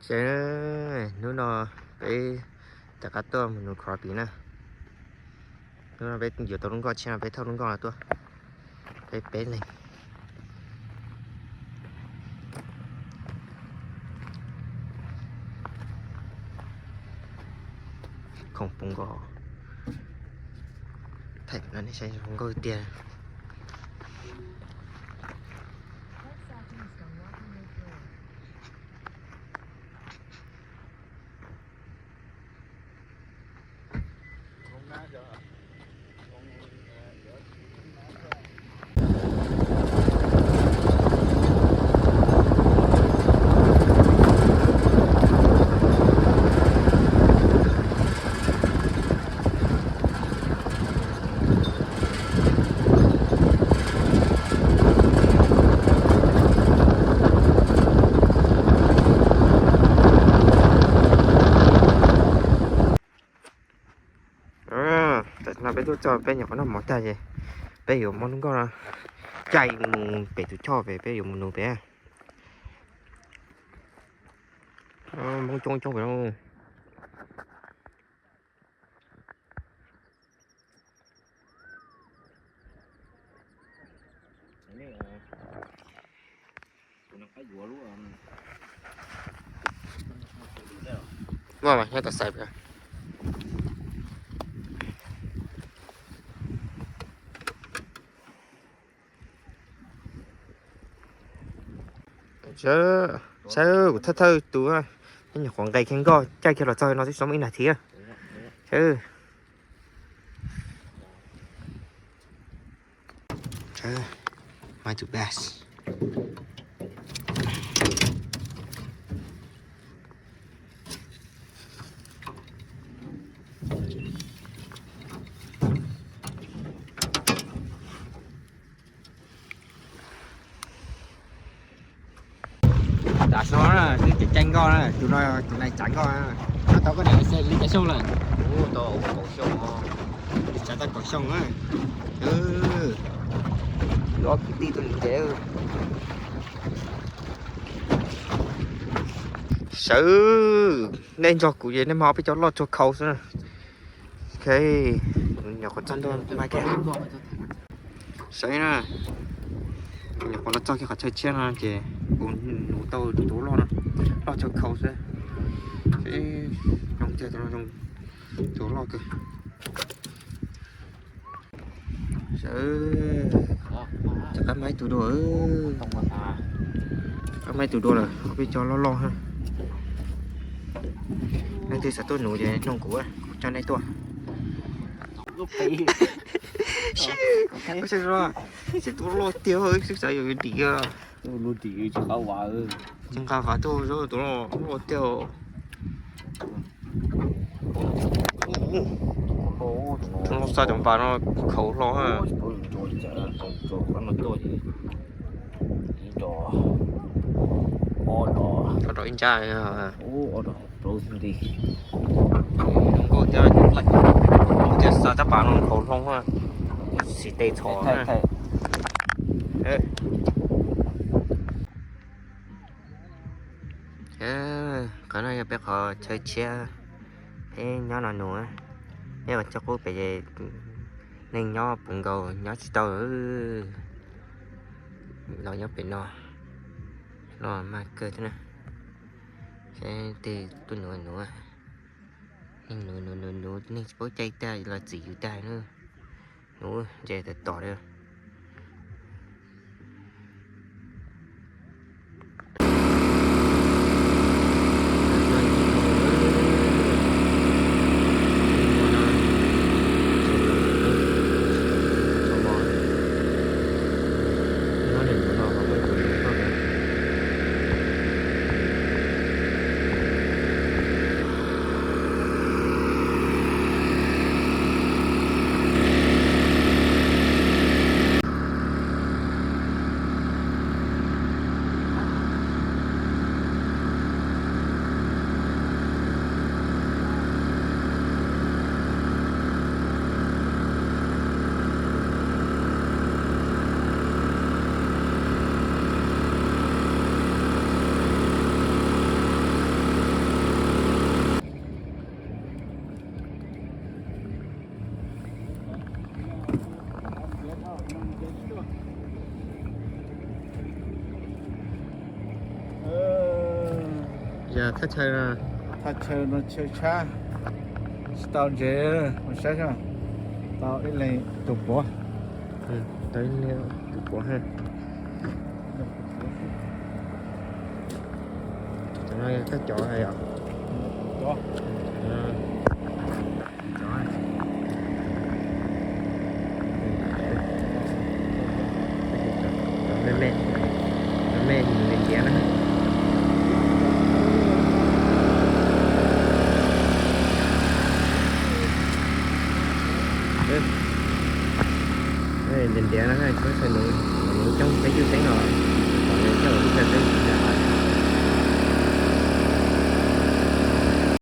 Ces hnub no peb rov qab tuaj mus nuv crappie na. Hnub no peb yuav tau lub nkoj tshiab no peb thauj lub nkoj no tuaj. Peb peb leeg. Khoom puv nkaus. Thaij no nej saib zoo nkauj tiag. Tam sim no peb tuaj txog peb nyuam qhuav noj mov tag ces peb yuav muab lub nkoj no caij mus pem tus choj pem, peb yuav mus nuv pem. Hmoob coob coob pem no. Muaj mas nyob tom xaiv pem. Saib kuv thawj thawj tus, nyuam qhuav nqes kiag nkoj caij kiag los txog no twb tsis muaj ib nas this. Saib. My two best. Tav su no na, twb caij nkoj na, tus no tus nai tsav nkoj na. Nyob tau koj niam li cas xyoo lawm? Ua tau kaum xyoo. Li tsav tau kaum xyoo na. Ob kwv tij tuaj ntev. Sawv, nej nrog kuv ces nej mas peb cov loj tsuag khau xwb na. Ok, nyuam qhuav txog ntua mas sawv na. Nyuam qhuav los txog kiag qhov chaw tshiab no ces kuv nuv tau tus loj no, loj tsuag khau xwb. Zoo tiag, tus loj kawg. Sawv, rov qab maib tus dua. Rov qab maib tus dua lawm, peb cov loj loj. Leej twg xav tuaj nuv ces noog kuv, kuv coj nej tuaj. Sib, sib tus loj tiag, xav yuav dim. Tsis nqa vas tuaj, tus loj tiag. Tus no xa cov npas no khauv hlo. Rau ib ntsab. Nkauj thiab, nkauj thiab xa tab pas no khauv hlo, xis tes txhos. Qhov no yog peb qhov chaw tshiab, peb nyob no nuv. Peb ua tsaug qub pem, neeg nyob puv nkaus nyob tsis tau. Los nyob pem no, los mas kawg thiab na. Seb tej tuaj nuv nuv, neeg nuv nuv nuv nuv, neeg tsis paub caij tag los txim yus tag na. Nuv ntses tom tom li. Yog thaj chaw no. Thaj chaw no chaw tshab, tsis tau ntsev, mus saib, tau ib leeg tus puav. Tau ib leeg tus puav ha. Cov no koj cov yom? Me me, me me ntiav ntiav na. Ntiav ntiav na, tsheb sawv ntxov coob peb cuj xeeb os.